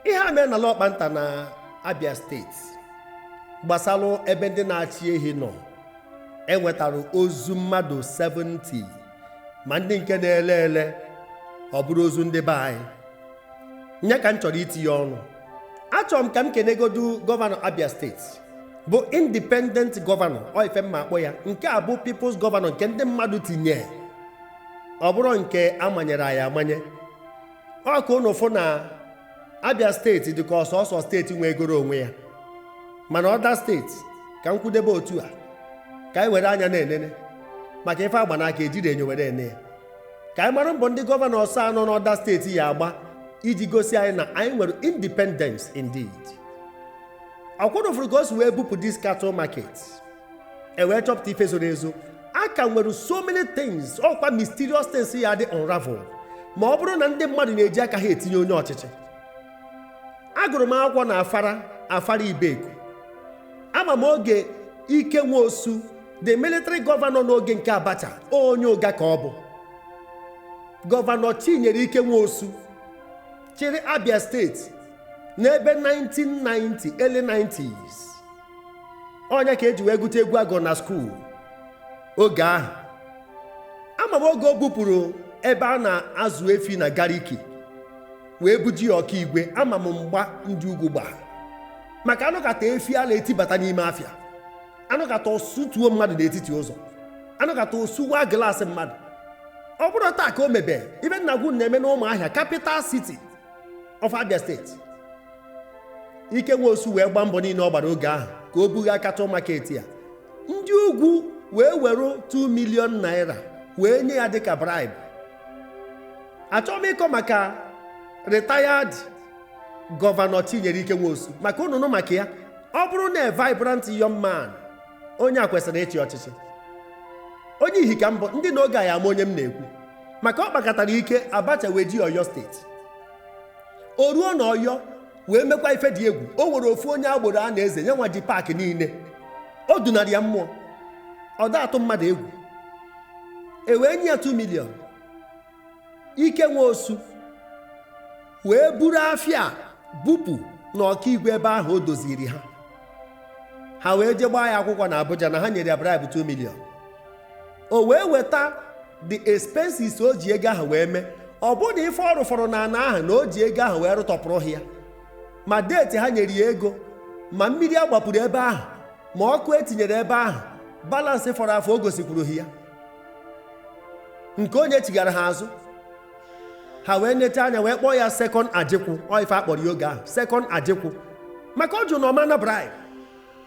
Ihe a mere na Lokpanta na Abia Steeti gbasalụ ebe ndị na-achị ehi nọ, enwetara ozu mmadụ 70, ma ndị nke na-ele ele, ọ bụrụ ozu ndị be anyị. Nye ka m chọrọ itinye ọnụ. Achọrọ m ka m kenegodu gọvanọ Abia Steeti, bụ independent gọvanọ. Ọ ife mma akpọ ya, nke a bụ people's gọvanọ, nke ndị mmadụ tinye, ọ bụrụ nke amanyere anyị amanye. Ọ ka unu fụ na Abia Steeti dị ka ọsọsọ steeti nwe egoro onwe ya, mana other steeti ka m kwudebe otu a, ka anyị were anya na-enene maka ife agba n'aka, ejiri enyo were ene ya, ka anyị mara mbọ ndị gọvanọ ọsọ anọ n'other steeti ya agba iji gosi anyị na anyị nwere independence indeed. Ọkwụrụfụrụ ka o si wee bupụ this cattle market, e wee chọpụta ife zoro ezo. A ka nwere so many things, ọkwa mysterious things ya dị unravel, ma ọ bụrụ na ndị mmadụ na-eji aka ha etinye onye ọchịchị. Agụrụ m akwụkwọ na Afara, Afara Ibeku. Ama m oge Ike Nwosu, the military governor n'oge nke Abacha, onye ụga ka ọ bụ. Gọvanọ Chinyere Ike Nwosu chịrị Abia Steeti n'ebe 1990, early 90s. Onye ka eji wee gụta egwu agụ na school oge ahụ. Ama m oge o bupụrụ ebe a na-azụ efi na Gariki wee buji ya Ọkaigwe. Ama m mgba ndị ugwu gbaa maka anụkata efi a na-etibata n'ime afịa, anụkata osutuo mmadụ n'etiti ụzọ, anụkata osuwa glaasị mmadụ. Ọ bụrụ taa ka o mebe ibe Nnagwu na-eme n'Ụmụahịa, capital city of Abia Steeti. Ike Nwosu wee gbaa mbọ niile ọ gbara oge ahụ ka o bugha cattle market ya. Ndị ugwu wee were 2 million naira wee nye ya dịka bribe. Achọghị m ịkọ maka retired gọvanọ Chinyere Ike Nwosu, maka ụnụnụ maka ya. Ọ bụrụ na a vibrant young man, onye a kwesịrị ịchị ọchịchị, onye ihi ka mbụ ndị n'oge a ya ama onye m na-ekwu maka ọ kpakọtara ike. Abacha wee ji Ọyọ Steeti, o ruo na Ọyọ wee mekwa ife dị egwu. O nwere ofu onye agboro a na-eze nye nwa ji paakị niile, o dunara ya mmụọ, ọ da atụ mmadụ egwu. E wee nye ya 2 million. Ike Nwosu wee buru afịa bupụ n'Ọkaigwe ebe ahụ o doziri ha. Ha wee jee gbaa ya akwụkwọ na Abuja na ha nyere ya bribe 2 million. O wee weta the expenses o ji ego ahụ wee mee. Ọ bụrụ na ife ọ rụfọrọ na ana ahụ na o ji ego ahụ wee rụtọpụrụ ha ya, ma date ha nyere ya ego, ma mmiri a gbapụrụ ebe ahụ, ma ọkụ etinyere ebe ahụ, balance fọrọ afọ, o gosikwuru ha ya nke onye chigara ha azụ. Ha wee nete anya wee kpọọ ya second Ajịkwụ. Ọ ife akpọrọ ya oge ahụ, second Ajịkwụ, maka ọ jụ na ọmana bribe.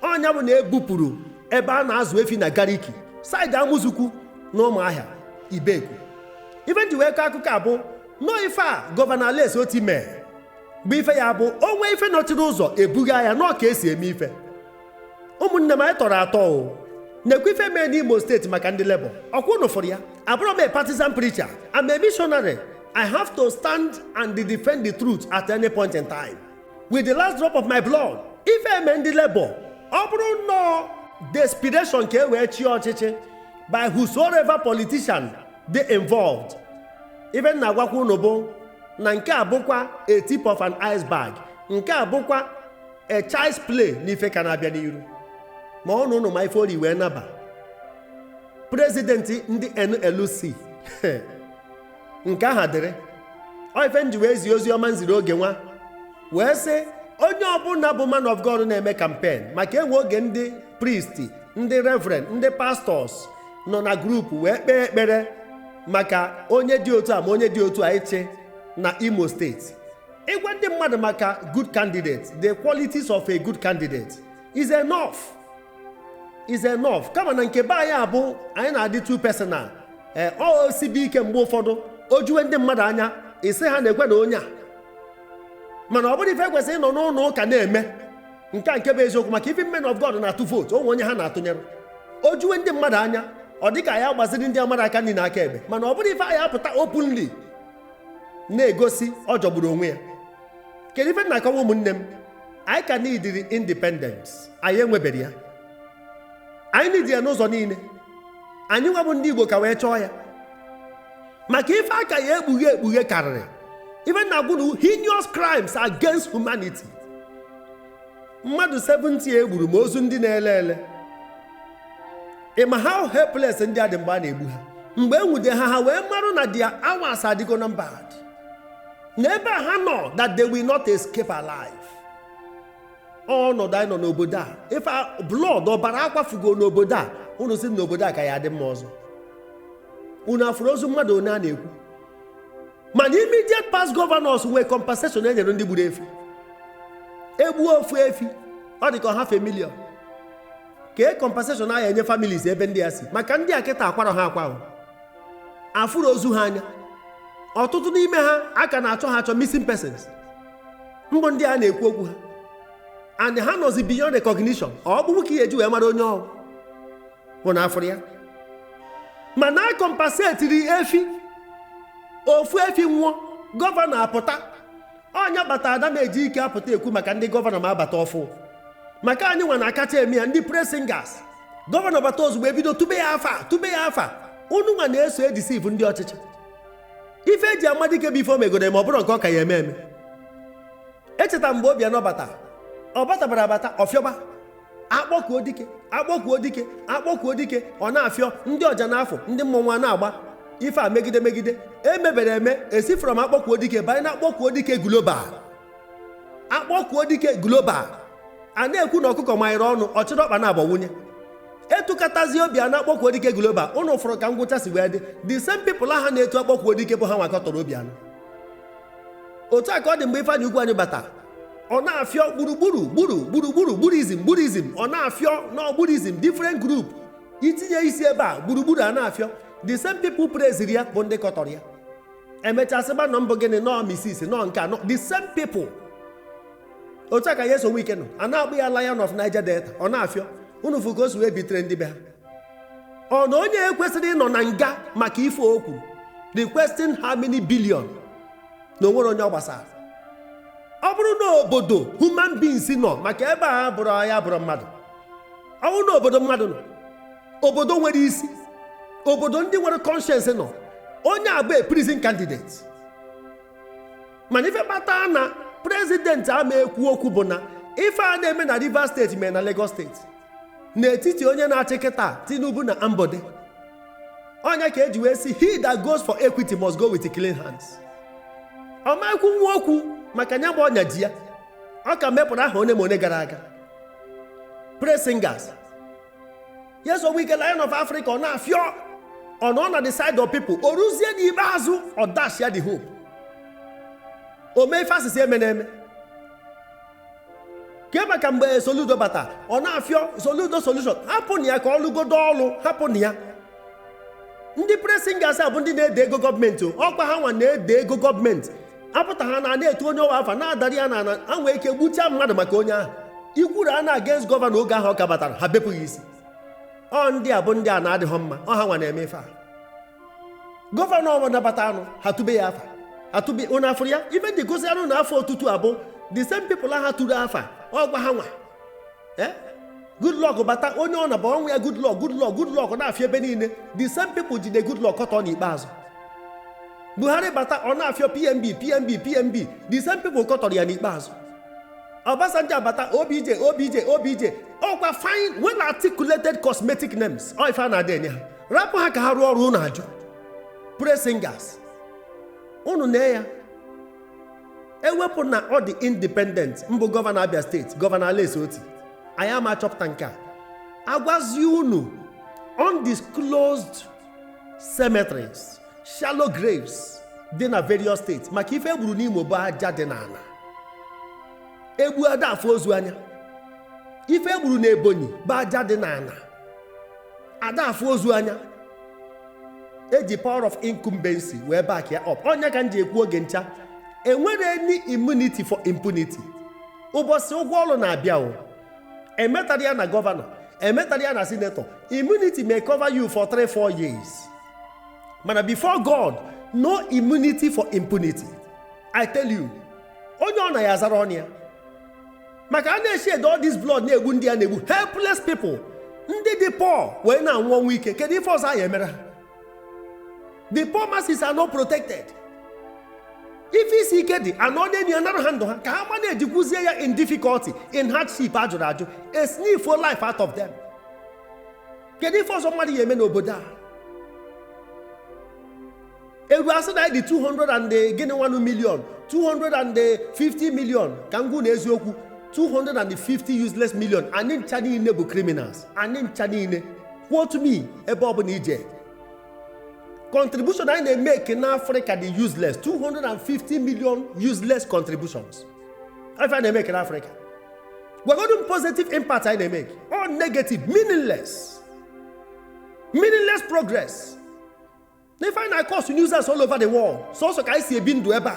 Ọnya bụ na ebupụrụ ebe a na-azụ efi na Gariki, side Amuzukwu na Ụmụahịa Ibeku. Ife nji wee kọọ akụkọ a bụ nọọ ife a gọvanọ Alex Oti mee bụ ife ya bụ onwe ife nọchiri ụzọ ebuga ya nọọ ka esi eme ife. Ụmụnne m, anyị tọrọ atọ o. Nekwa ife mee n'Imo Steeti maka ndị Labour. Ọkwa unu fụrụ ya. Abụrụ m a partisan preacher, I'm a missionary. I have to stand and defend the truth at any point in time with the last drop of my blood. Ife eme ndị Labour, ọ bụrụ nnọọ desperation ka e wee chịa ọchịchị by whosoever politician dị involved, ife m na-agwakwa unu bụ na nke a bụkwa a tip of an iceberg, nke a bụkwa a child's play n'ife ka na-abịa n'iru. Ma ọ na ụnụ ma ife ori wee naba president ndị NLC, nke aha dịrị. Ọ ife m ji wee zie ozi ọma nziri oge nwa wee sị onye ọbụla bụ man of God na-eme campaign, maka enwe oge ndị priest, ndị reverend, ndị pastors nọ na group wee kpee ekpere maka onye dị otu a ma onye dị otu a ịchị na Imo Steeti. Ịgwa ndị mmadụ maka good candidate, the qualities of a good candidate is enough, is enough. Kama na nke be anyị abụ anyị na-adị too personal. Ee, ọ osibe ike mgbe ụfọdụ o juwe ndị mmadụ anya, isi ha na-ekwe na onye a, mana ọ bụrụ ife kwesịrị ịnọ n'ụlọ ụka na-eme nke a, nke bụ eziokwu, maka ife men of God na-atụ vote onwe onye ha na-atụnyere, o juwe ndị mmadụ anya, ọ dị ka ya gbaziri ndị amara aka nri na aka ekpe. Mana ọ bụrụ ife anyị apụta openly na-egosi, ọ jọgburu onwe ya. Kedu ife na-akọwa, ụmụnne m? Anyị ka nidiri independence, anyị enwebere ya. Anyị nidi ya n'ụzọ niile. Anyị nwa bụ ndị Igbo ka wee chọọ ya, maka ife aka ya ekpughe ekpughe karịrị. Even na agwụrụ heinous crimes against humanity. Mmadụ 70 egburu, ma ozu ndị na-ele ele. Ị ma how helpless ndị a dị mgbe a na-egbu ha? Mgbe e nwude ha, ha wee marụ na their hours adịgo numbered, na ebe a ha nọ, that they will not escape alive. Ọnọdụ anyị nọ n'obodo a, ife blood, ọbara akwafugo n'obodo a. Unu si n'obodo a ka ya adị mma ọzọ? Unu afụrụ ozu mmadụ one a na-ekwu? Mana immediate past governors nwee compensation e nyere ndị gburu efi. Egbuo ofu efi, ọ dị ka half a million ka e compensation a enye families ebe ndị a si. Maka ndị a kịta akwara ha akwa ahụ, afụrụ ozu ha anya. Ọtụtụ n'ime ha a ka na-achọ ha achọ, missing persons mbụ ndị a na-ekwu okwu ha, and ha nọzi beyond recognition. Ọ bụbụ ka ihe eji wee mara onye ọwụ bụ na afụrụ ya. Mana a compensateri efi, ofu efi nwụọ, governor apụta. Ọnya bata, ada m eji ike apụta ekwu maka ndị governor ma abata ọfụ, maka anyị nwa na-akacha eme ya. Ndị praise singers, governor bata ozugbo, ebido tube ya afa, tube ya afa. Unu nwa na-eso edeceive ndị ọchịchị. Ife eji amadike bụ ife o megoro, ma ọ bụrụ nke ọ ka ya eme eme. Echeta mgbe Obianọ bata, ọ batabara abata ọfịọba, akpọkuo dike, akpọkuo dike, akpọkuo dike, ọ na-afịọ ndị ọja n'afọ, ndị mmọnwụ a na-agba ife a megide megide. Emebere eme esi from akpọkuo dike banye na akpọkuo dike global. Akpọkuo dike global, a na-ekwu na ọkụkọ manyere ọnụ ọchịrị ọkpa na-abọ nwunye etukatazi obi a na-akpọkuo dike global. Ụnụ fụrụ ka ngwụcha si wee dị. The same people ha na-etu akpọkuo dike bụ ha nwakọtọrọ Obianọ. Otu a ka ọ dị mgbe Ifeanyị Ugwuanyị bata, ọ na-afịọ gburugburu gburu gburugburu gburuizm gburuizm, ọ na-afịọ n'ọgburuizm different group itinye isi ebe a gburugburu a na-afịọ. The same people praisiri ya bụ ndị kọtọrọ ya. Emechasịba nọ mbụ gịnị nọọ misis nọọ nke anọ, the same people. Otu a ka ya eso Wike nọ, a na-akpụ ya Lion of Niger Delta, ọ na-afịọ. Unu fụ ka o si wee bitere ndị be ha. Ọ na onye ekwesịrị ịnọ na nga maka ife o kwuru, requesting how many billion, na onwere onye ọ gbasara. Ọ bụrụ na obodo human beings nọ, maka ebe a bụrụ ya bụrụ mmadụ, ọ bụrụ na obodo mmadụ nọ, obodo nwere isi, obodo ndị nwere conscience nọ, onye a bụ a prison candidate. Mana ife kpata na president ama ekwu okwu bụ na ife a na-eme na Rivers State mere na Lagos State n'etiti onye na-achị kịta, Tinubu na Ambode. Onye ka eji wee sị, "He that goes for equity must go with clean hands." Ọmakwu nwa okwu maka nya bụ ọnya ji ya. Ọ ka mepụrụ aha onye ma onye gara aga. Praise singers, yes, Wike, Lion of Africa, ọ na-afịọ, ọ nọ na the side of people. O ruzie n'ikpeazụ, ọ dash ya the hope. O mee ife asịsị eme na-eme ke maka mgbe Soludo bata, ọ na-afịọ Soludo solution. Hapụ na ya ka ọ lụgodo ọlụ, hapụ na ya. Ndị praise singers a bụ ndị na-ede ego gọọmenti. Ọkwa ha nwa na-ede ego gọọmenti. Apụta ha na na-etu onye ọwa afa na-adarị ya na ana, ha nwee ike gbuchaa mmadụ maka onye ahụ ikwuru a na against governor. Oge ahụ ọ ka batara, ha bepụghị isi. Ọ ndị a bụ ndị a na-adịghọ mma. Ọ ha nwa na-eme ife a. Governor ọbụla nabata anụ, ha tube ya afa, atụbe ụnụ afụrụ ya. Ife ndị gosi anụ na afọ otutu abụ the same people ha tụrụ afa, ọgwa ha nwa. Goodluck bata, onye ọ na-bụ ọnwụ ya, Goodluck, Goodluck, Goodluck na-afịa ebe niile. The same people jide Goodluck kọtọ n'ikpeazụ. Buhari bata, ọ na-afịọ PMB, PMB, PMB. The same people kọtọrọ ya n'ikpeazụ. Obasanjo abata, OBJ, OBJ, OBJ. Ọkwa fine, well articulated cosmetic names. Ọ ife a na-adị enye ha, rapụ ha ka ha rụọ ọrụ. Unu ajụ. Praise singers, unu nee ya. Ewepụ na ọ dị independent mbụ governor Abia State, Governor Alex Otti, anyị ama achọpụta nke a. Agwazi unu undisclosed cemeteries, shallow graves dị na various states. Maka ife egburu n'Imo bụ aja dị n'ala egbu ada afụ ozu anya. Ife egburu na Ebonyi bụ aja dị n'ala ada afụ ozu anya. Eji power of incumbency wee back ya up. Onye ka m ji ekwu oge ncha, enwere any immunity for impunity. Ụbọchị ụgwọ ọrụ na-abịa o, emetara ya na governor, emetara ya na senator. Immunity may cover you for 3-4 years, mana before God, no immunity for impunity. I tell you, onye ọ na ya azara ọnụ ya, maka a na-eshed all this blood, na-egbu ndị a na-egbu helpless people, ndị dị poor wee na-anwụ ọnwụ ike. Kedu ife ọzọ a ya emere ha? The poor masses are not protected. Ife isi ike dị anọ n'enyi ya nara ha ndụ ha ka ha ma na-ejikwuzie ya in difficulty, in hardship, ajụrụ ajụ, a sniff life out of them. Kedu ife ọzọ mmadụ ya eme n'obodo a? Eru asị na anyị dị 200 and gịnị nwanụ million, 250 million. Ka m gwu na eziokwu, 250 useless million. Anyị ncha niile bụ criminals, anyị ncha niile. Quote me ebe ọ bụla ije. Contribution anyị na-emeke n'Africa dị useless. 250 million useless contributions ife a na-emeke n'Africa. Gwagodu m positive impact anyị na-emeke. All negative, meaningless, meaningless progress na ife anyị na-cause nuisance all over the world. Sọsọ ka anyị si ebi ndụ ebe a.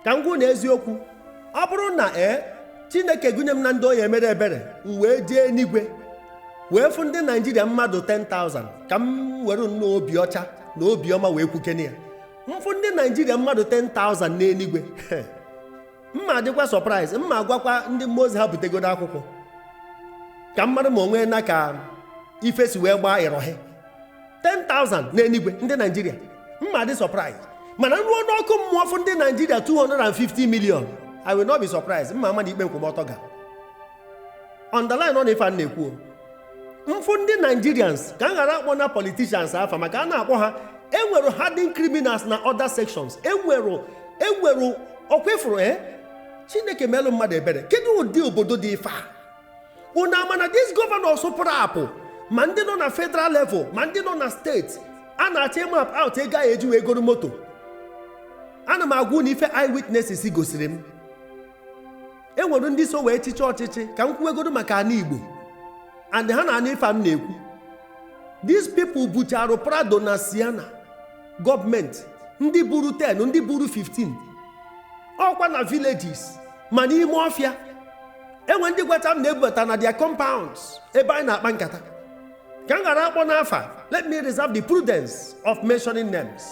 Ka m gwụ na eziokwu, ọ bụrụ na ee Chineke gụnye m na ndị oyi emere ebere, m wee jee n'igwe wee fụ ndị Naijiria mmadụ 10,000, ka m were nnọọ obi ọcha na obi ọma wee kwukene ya, mfụ ndị Naijiria mmadụ 10,000 n'eluigwe, mma dịkwa surprise. Mma agwakwa ndị mmụọ ozi ha butegodo akwụkwọ ka mmadụ ma onwe na ka ife si wee gbaa ịrọhị. 10,000 n'eluigwe, ndị Naijiria, mma dị surprise. Mana ruo n'ọkụ mmụọ fụ ndị Naijiria 250 million, I will not be surprised. Mma ama na ikpe nkwụmọtọ ga underline ọ na ife a na-ekwu o. Mfụ ndị Nigerians, ka m ghara akpọ na politicians afa, maka a na-akpọ ha, enwere hardened criminals na other sections. Enwere ọkwa ifuru e Chineke melụ mmadụ ebere. Kedu ụdị obodo dị ife a? Unu ama na these governors pụrụ apụ, ma ndị nọ na federal level, ma ndị nọ na steeti, a na-achọ ịmap out ego a eji wee goro moto. Ana m agwa unu ife eyewitnesses gosiri m. Enwere ndị so wee chịchị ọchịchị, ka m kwuwegodo maka ana Igbo and ha na-anụ ife m na-ekwu. These people bucharụ Prado na Sienna gọọmenti, ndị buru 10, ndị buru 15, ọkwa na villages ma n'ime ọfịa. Enwe ndị gwata m na-ebubata na their compounds ebe anyị na-akpa nkata. Ka m ghara akpọ n'afa, let me reserve the prudence of mentioning names.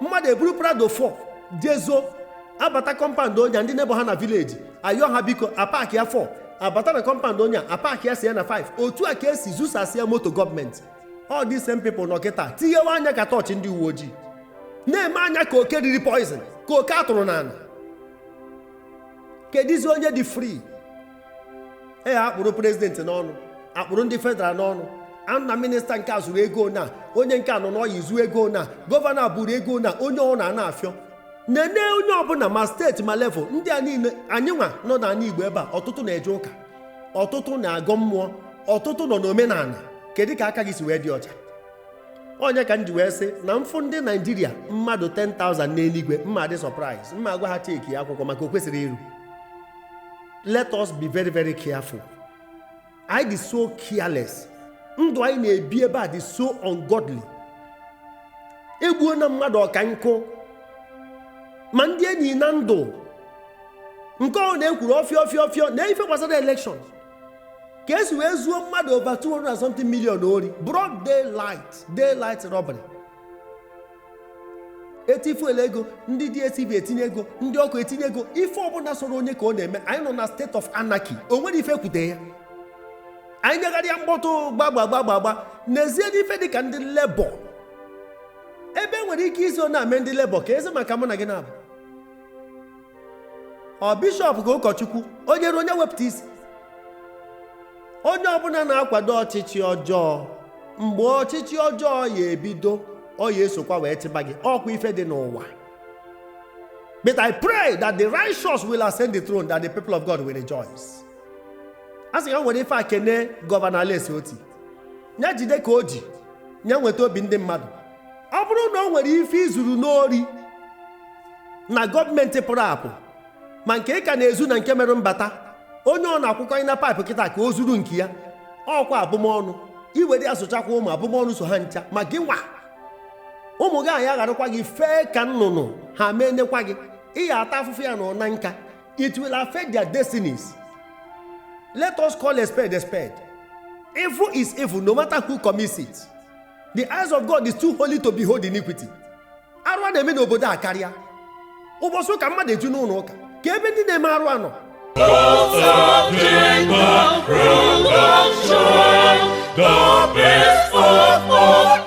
Mmadụ eburu Prado 4 jezo abata compound onye a, ndị nebo ha na village ayọ ha, biko, apaki ya 4, abata na compound onye a, apaki ya Sienna 5. Otu a ka esi zusasịa moto gọọmenti. All these same people nọ kịta tinyewe anya ka tọọchị ndị uwe ojii, na-eme anya ka oke riri poison, ka oke atụrụ n'ala. Kedizi onye dị free? Ee, akpụrụ president n'ọnụ, akpụrụ ndị federal n'ọnụ, anụ na minista nke a zụrụ ego na onye nke a nọ n'ọya izu ego, na gọvanọ buru ego, na onye ọ na-ana afịọ nene onye ọbụla, ma steeti ma level. Ndị a niile anyị nwa nọ n'ala Igbo ebe a, ọtụtụ na-eje ụka, ọtụtụ na-agọ mmụọ, ọtụtụ nọ n'omenala. Kedu ka aka gị si wee dị ọcha? Onye ka m ji wee sị na mfụ ndị Naijiria mmadụ 10,000 n'eluigwe, mma dị surprise. Mma agwa ha cheki akwụkwọ, maka o kwesịrị iru. Let us be very, very careful. Anyị dị so careless. Ndụ anyị na-ebi ebe a dị so ungodly. Egbuo na mmadụ ọka nkụ, ma ndị enyi na ndụ nke ọ na-ekwuru ọfịa ọfịa ọfịa na ife gbasara election, ka esi wee zuo mmadụ over 200 and something million ori, broad daylight, daylight robbery. Etifuela ego ndị DSTV, etinye ego ndị ọkụ, etinye ego ife ọbụla sọrọ onye ka ọ na-eme. Anyị nọ na state of anarchy. O nwere ife kwute ya, anyị nyegharịa mkpọtụ gbagbagbagba. N'ezie, n'ife dịka ndị Labour, ebe e nwere ike iso na-ame ndị Labour ka eze maka mụ na gị na-abụ ọ bishọp ka ụkọchukwu, onye ruo onye wepụta isi. Onye ọbụla na-akwado ọchịchị ọjọọ, mgbe ọchịchị ọjọọ ya ebido, ọ ya esokwa wee chịba gị. Ọkwa ife dị n'ụwa. But I pray that the righteous will ascend the throne, that the people of God will rejoice. A sị ka nwere ife a kene gọvanọ Alex Otti, ya jide ka o ji ya nweta obi ndị mmadụ. Ọ bụrụ na o nwere ife izuru n'ori na gọọmenti pụrụ apụ, ma nke ị ka na-ezu na nke mere mbata, onye ọ na-akwụkọghị na paịpụ kịta ka o zuru nke ya, ọkwa abụmọnụ iwere ya sụchakwa ụmụ abụmọnụ so ha ncha. Ma gị nwa, ụmụ gị anyị agharakwa gị fee ka nnụnụ ha menekwa gị, ị ya ata afụfụ ya nọ na nka. It will affect their destinies. Let us call a spade a spade. Evil is evil, no matter who commits it. The eyes of God is too holy to behold iniquity. Arụ a na-eme n'obodo a karịa. Ụbọchị ụka, mmadụ eju n'ụlọ ụka, ka ebe ndị na-eme arụ anọ. Production, the best of all.